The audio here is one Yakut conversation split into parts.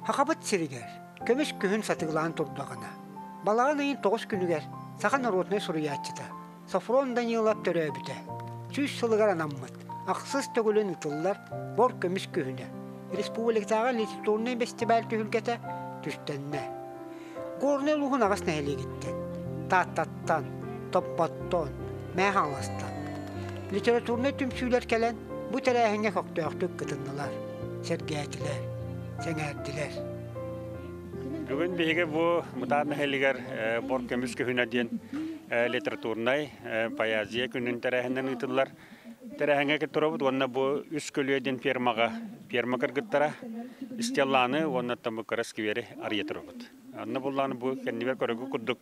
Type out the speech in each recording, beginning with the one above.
Сахабыт сиригэр көмүс күһүн сатыылаан турдаҕына, балаҕан ыйын тоҕус күнүгэр саха норуотунай суруйааччыта Софрон Данилов төрөөбүтэ 100 сылыгар анаммыт ахсыс төгүлүн ыытыллар Бор көмүс күһүнэ республикатааҕы литературнай бэстибээл түһүлгэтэ түстэннэ. Горнай улууһун аҕыс нэһилиэгиттэн, Тааттаттан, Топпоттон, Мэҥэ Хаҥаластан литературнай түмсүүлэр кэлэн бу тэрээһиҥҥэ көхтөөхтүк кытыннылар, сэргээтилэр, сэҥээрдилэр. Бүгүн биһиги бу Мытаар нэһилигэр Бор көмүс күһүнэ диэн литературнай поэзия күнүн тэрээһинэн ыытыллар. Тэрээһиҥҥэ турабыт уонна бу Үс көлүө диэн фермаҕа ферма кыргыттара Стелланы уонна бу кыра сквери арыйа турабыт. Онно буллааны бу кэннибэр көрөгү курдук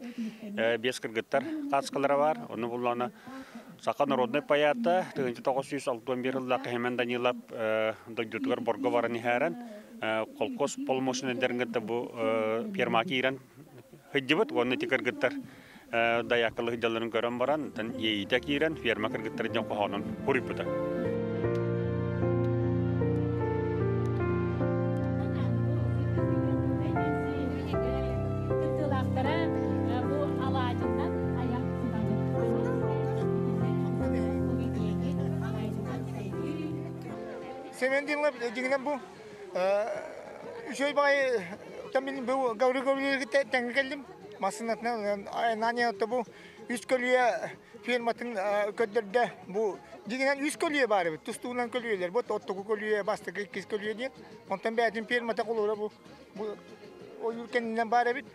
биэс кыргыттар хааскалара бар. Онно буллааны саха народнай поэта 1961 сыллаах Хемен Данилов дойдутугар Борго баран иһээрэн колхоз полумощнайдарын кытта бу ферма киирэн сылдьыбыт уонна ити кыргыттар дайааккалы сылдьалларын көрөн баран иэйиитэ киирэн ферма кыргыттарын дьон хоһоонун хуруйбута. Кыттыылаахтара бу алаадьынан айах Семен Димов дьиҥинэн бу үчүгэй баҕайы мин бу Гаврил Гавриловичка тэҥҥэ кэллим. Массыынатынан айаннаан бу үс көлүйэ фирматын көрдөрдө. Бу дьиҥинэн үс көлүйэ баар эбит. Тустуунан көлүйэлэр. Бу оттуку көлүйэ, бастакы иккис көлүйэ диэн. Онтон бэйэтин фирмата холуура бу бу ойуур кэннинэн баар эбит.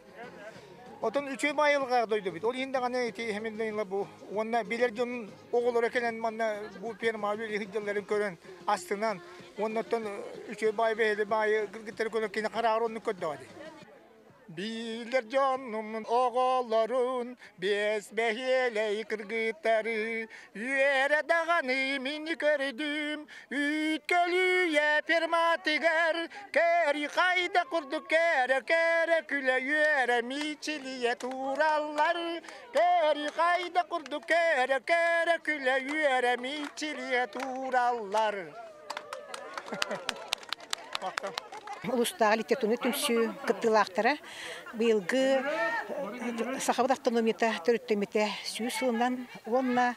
Отон үчүгэй баайылҕа дойдубут. Ол иһин даҕаны ити Хемилдейла бу уонна билэр дьонун оҕолоро кэлэн манна бу фермаҕа үлэлии сылдьалларын көрөн астынан уонна оттон үчүгэй баай бэйэли баайы кыргыттары көрөн кини харааҕар оннук көрдөҕө дии. Билэр дьонум оҕолорун биэс бэһиэлэй кыргыттары үөрэ даҕаны мин көрдүм үүт көлүйэ ферматыгар кэри хайда курдук кэрэ кэрэ күлэ үөрэ мичилийэ тураллар кэри хайда курдук кэрэ кэрэ күлэ үөрэ мичилийэ тураллар. Улуустааҕы литературнай түмсүү кыттыылаахтара быйылгы Сахабыт автономията төрүттэммитэ 100 сылынан уонна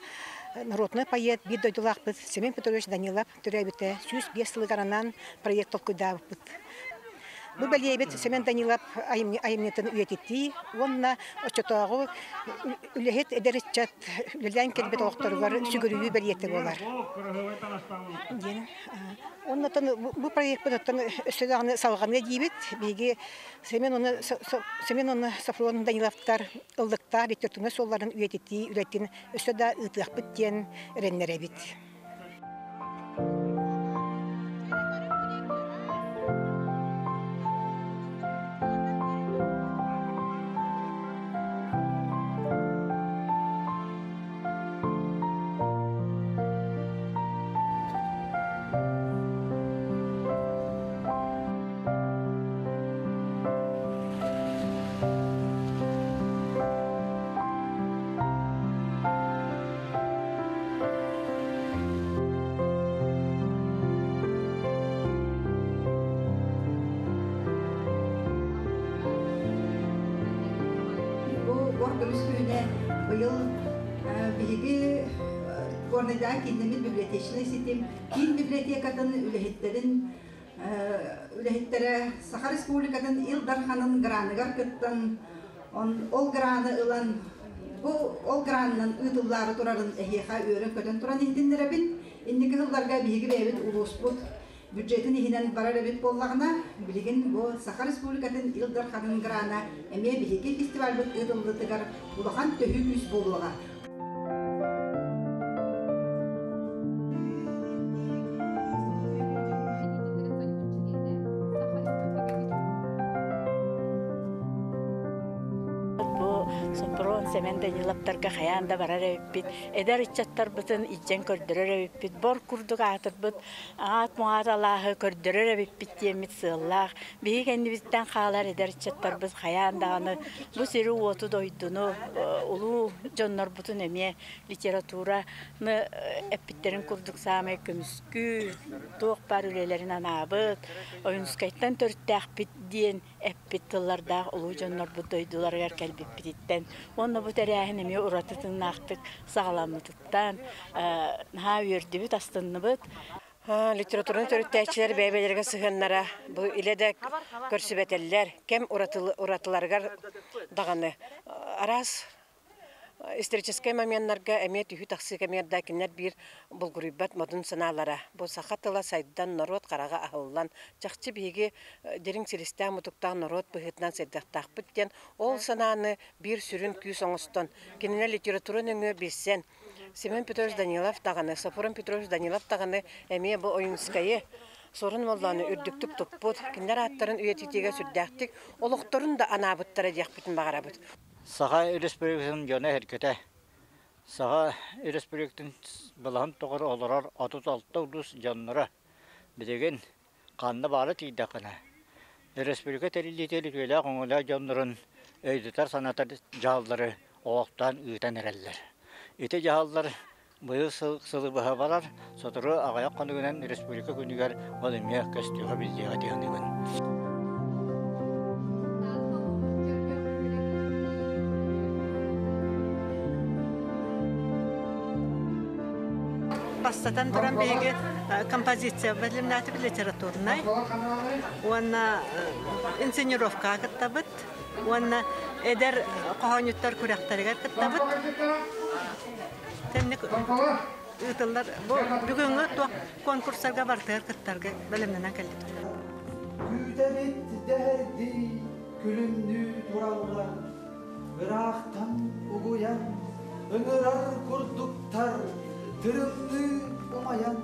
народный поэт биир дойдулаахпыт Семен Петрович Данилов төрөөбүтэ 105 сылыгар анаан проект толкуйдаабыппыт. Бу бэлиэбит Семен Данилов айымньытын үйэтитии уонна оччотооҕу үлэһит эдэр ыччат үлэлээн кэлбит олохторугар сүгүрүйүү бэлиэтэ буолар. Диэн. Оннотон бу проекпыт оттон өссө даҕаны салҕаныа диибит. Биһиги Семен уонна Семен уонна Софрон Даниловтар ыллыктаах литературнай суолларын үйэтитии үлэтин өссө да ыытыахпыт диэн эрэннэрэбит. Бу бор көмүс күһүнэ быйыл биһиги Горнайдааҕы кииннэммит библиотечнай ситим киин библиотекатын үлэһиттэрин үлэһиттэрэ Саха Республикатын Ил Дарханын граныгар кыттан ол граны ылан бу ол гранынан ыытыллаары турарын эһиэхэ үөрэн-көтөн туран иһитиннэрэбин. Инники сылларга биһиги бэйэбит улууспут бюджетин иһинэн барар эбит буоллаҕына, билигин бу Саха Республикатын Ил Дарханын грана эмиэ биһиги фестивальбыт ыытыллыытыгар улахан төһүү күүс буолуоҕа. Бу Сопрон Сэмэн Даниловтарга хайаан да барар эбиппит, эдэр ыччаттарбытын илдьэн көрдөрөр эбиппит, бор курдук аатырбыт аат муҥаат алааһы көрдөрөр эбиппит диэммит сыаллаах. Биһиги кэннибиттэн хаалар эдэр ыччаттарбыт хайаан даҕаны бу сири-уоту дойдуну, улуу дьоннорбутун эмиэ литератураны эппиттэрин курдук саамай көмүскүү, туох баар үлэлэрин анаабыт, Ойуунускайтан төрүттээхпит диэн эппит тыллардаах улуу дьоннорбут дойдуларыгар кэлбиппититтэн уонна бу тэрээһин эмиэ ураты тыыннаахтык саҕаламмытыттан наһаа үөрдүбүт, астынныбыт. Литератураны төрүттээччилэр бэйэ-бэйэлэригэр сыһыаннара бу илэ да көрсүбэтэллэр, кэм уратыларыгар даҕаны араас Историческай моменнарга эмиэ түһүү-тахсыы кэмигэр да кинилэр биир булгуруйбат модун санаалара. Бу саха тыла сайдан, норуот хараҕа аһыллан, чахчы биһиги дириҥ силистээх-мутуктаах норуот быһыытынан сайдыахтаахпыт диэн ол санааны биир сүрүн күүс оҥостон, кинилэр литература нөҥүө билсэн, Семен Петрович Данилов даҕаны, Софрон Петрович Данилов даҕаны эмиэ бу Ойуунскайы, Суорун Моллоону үрдүктүк туппут, кинилэр ааттарын үйэтитиигэ сүрдээхтик олохторун да анаабыттара диэхпитин баҕарабыт. Саха Өрөспүүбүлүкэтин дьоно-сэргэтэ Саха Өрөспүүбүлүкэтин былаһын тухары олорор 36 улуус дьонноро билигин ханна баара тиийдэххинэ, өрөспүүбүлүкэ тэриллиитигэр үтүөлээх-өҥөлөөх дьоннорун өйдөтөр-санатар дьаһаллары олохтоон ыытан эрэллэр. Ити дьаһаллар быйыл сыл сылы быһа барар, сотору аҕыйах хонугунан республика күнүгэр ол эмиэ көстүөҕэ биллиэҕэ дии саныыбын. Бастатан туран биһиги композиция бэлэмнээтибит литературнай уонна инсценировкаҕа кыттабыт уонна эдэр хоһоонньуттар күрэхтэригэр кыттабыт. Тэнник ыытыллар. Бу бүгүҥҥү туох конкурстарга барытыгар кыттарга бэлэмнэнэн кэллибит. Күүтэбит дэһэрдии күлүмнүү тураллар, ыраахтан угуйан, ыҥырар курдуктар, тырымныы умайан,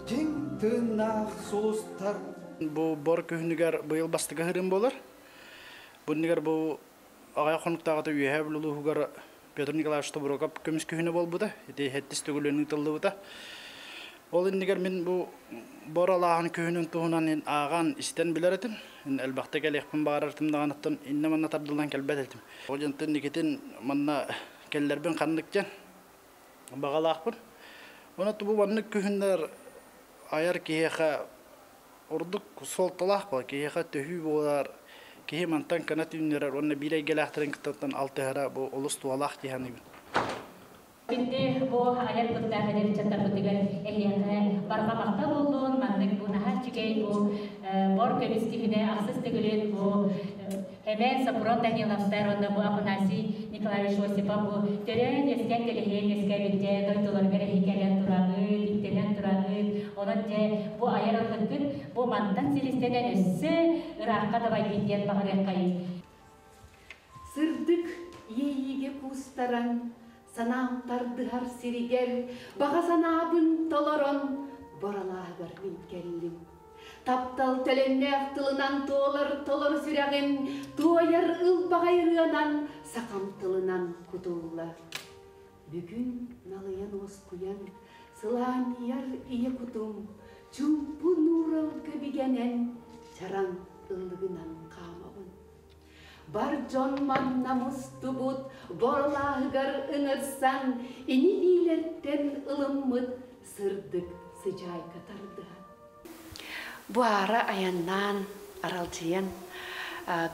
дьиҥ тыыннаах сулустар. Бу бор күһүнүгэр быйыл бастакы ыһырым буолар. Бу иннигэр бу аҕыйах хонуктааҕыта Үөһээ Бүлүү улууһугар Петр Николаевич Тобуруокап көмүс күһүнэ буолбута. Ити сэттис төгүлүн ыытыллыбыта. Ол иннигэр мин бу бор алааһын күһүнүн туһунан ааҕан, истэн билэр этим. Элбэхтэ кэлиэхпин баҕарар даҕаныттан иннэ манна тардыллан кэлбэт этим. Ол дьонтон инникитин манна кэллэрбин ханнык диэн баҕалаахпын. Онон бу маннык күһүннэр айар киһиэхэ ордук суолталаах буолар, киһиэхэ төһүү буолар, киһи мантан кынат үүннэрэр уонна биир эйгэлээхтэрин кыттан алтыһара бу олус туһалаах дии саныыбын. Күндү бу айар куттаах эдэр ыччаттарбытыгар эһиэхэ барҕа махтал буоллун, маннык бу наһаа үчүгэй бу бор көмүс күһүнэ ахсыс төгүлүн бу Эбээн Сопрун Даниловтар уонна бу Афанасий Николаевич Осипов бу төрөөн үөскээн тэлэһийэн үөскээбит дьэ дойдуларыгар эһиги кэлэн тураҕыт, иттэнэн тураҕыт. Онон дьэ бу айар ыллыккыт бу мантан силистэнэн өссө ыраахха дабайдын диэн баҕарыаххайын. Сырдык иэйиигэ куустаран, санаам тардыһар сиригэр, баҕа санаабын толорон, боролааһыгар мин кэллим. Таптал төлөннөөх тылынан туолар толору сүрэҕим, туойар ылбаҕай ырыанан сахам тылынан кутулла. Бүгүн налыйан уоскуйан, сылаанньыйар ийэ кутум, чуумпу нууралга бигэнэн, чараҥ ыллыгынан хаамабын. Бар дьон манна мустубут, боролааһыгар ыҥырсан, ини-биилэртэн ылыммыт сырдык сыдьаайга тардыһан. Бу аара айаннаан, аралдьыйан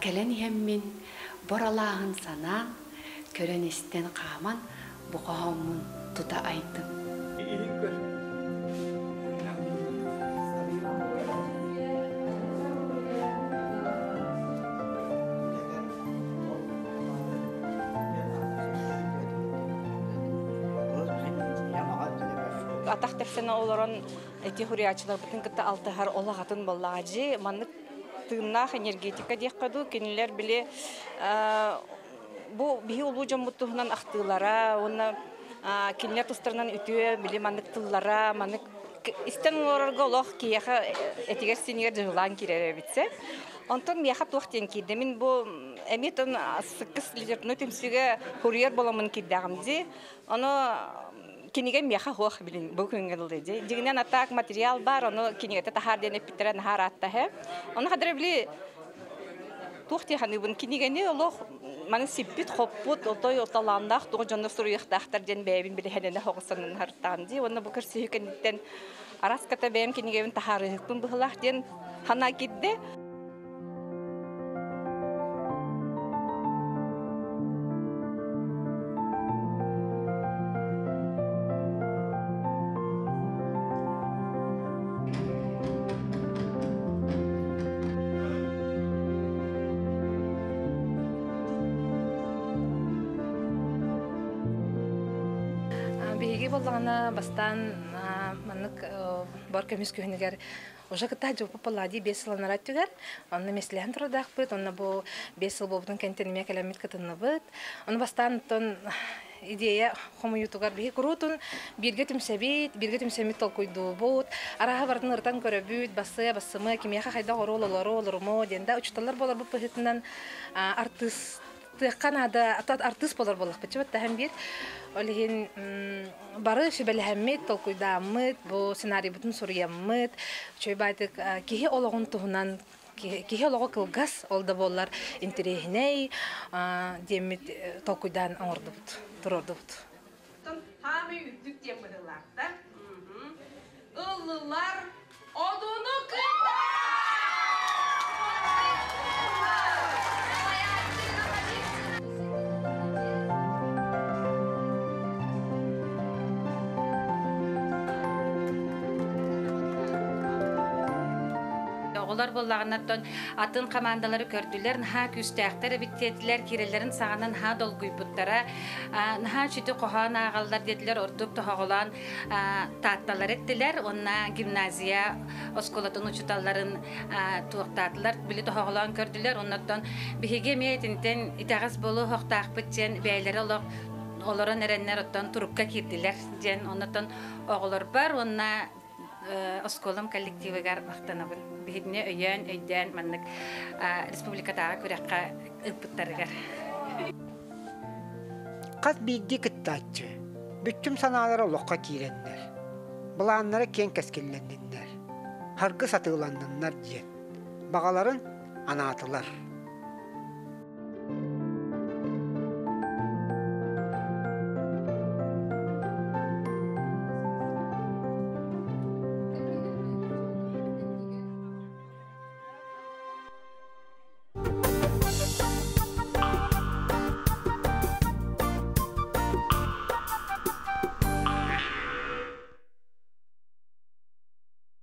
кэлэн иһэммин, боролааһын санаан, көрөн-истэн хааман бу хоһооммун тута айдым. Атах тэпсэн олорон эти хуруйааччыларбытын кытта алтыһар олох атын буоллаҕа дьи маннык тыыннаах энергетика диэххэ дуу кинилэр били бу биһи улуу дьоммут туһунан ахтыылара уонна кинилэр тустарынан үтүө били маннык тыллара маннык истэн олорорго олох киһиэхэ этигэр-сиинигэр дьыһылаан киирэр эбитсэ. Онтон миэхэ туох диэн киирдэ мин бу Эмиэ тон сыккыс литературнай түмсүүгэ хуруйар боламын киирдэҕим дии. Ону кинигэ миэхэ суох билин бу күҥҥэ дылы дии. Дьиҥинэн атаак материал баар, ону кинигэтэ таһаар диэн эппиттэрэ наһаа ыраатта Ону хадара били туох дии саныыбын кинигэни олох маны сиппит-хоппут, отой талааннаах туох дьонно суруйуохтаахтар диэн бэйэбин билиһэнэнэ хоҕусанан хартаан дии. Уонна бу көрсүһүү кэнниттэн араската бэйэм кинигэбин таһаарыһыкпын быһылаах диэн санаа киирдэ. Биһиги буоллаҕына бастаан маннык бор көмүс күһүнүгэр уже кытта дьылпы палладий 5 сыланара өттүгэр онно меслэһэн турардаахпыт онно бу 5 сыл буолбутун кэнтэн эмиэ кэлэммит кытынныбыт ону бастаан оттон идея хомуйуутугар биһи куруутун бииргэ түмсэбит, бииргэ түмсэммит толкуйдуубут, арааһы барытын ырытан көрөбүт, бассыа, бассымыа, кимиэхэ хайдах оруол олору, олоруму диэн да учууталлар буоларбыт быһыытынан артыыс тыахха наада, артыыс буолар буоллахпыт чыбыттаһан биир. Ол иһин бары сүбэлэһэммит, толкуйдааммыт, бу сценарийбытын суруйаммыт, үчүгэй баайдык киһи олоҕун туһунан киһи олоҕо кылгас, ол да буоллар интэриэһинэй диэммит толкуйдаан оҥордубут, туруордубут. Хаамый үрдүк диэн быһыылаахтар. Ыллылар одуну кытта! Оҕолор буоллаҕынаттан атын командалары көрдүлэр, наһаа күүстээхтэр эбит диэтилэр, киирэллэрин саҕана наһаа долгуйбуттара, наһаа үчүгэй хоһоон ааҕаллар диэтилэр, ордук тоһоҕолоон таатталар эттилэр уонна гимназия оскуолатын учууталларын туохтаатылар, били тоһоҕолоон көрдүлэр. Оннуттан биһиги эмиэ итинтэн итэҕэс буолуохтаахпыт диэн бэйэлэрэ олох олорон эрэннэр оттон турукка киирдилэр диэн оннуттан оҕолорбор уонна оскуолам коллективыгар махтанабын. Биһигини өйөөн, өйдөөн маннык республикатааҕы күрэххэ ыыппыттарыгар. Хас биирдии кыттааччы бүччүм санаалара олоххо киирэннэр, былааннара киэҥ кэскиллэнниннэр, харгыс атыыланныннар диэн баҕаларын анаатылар.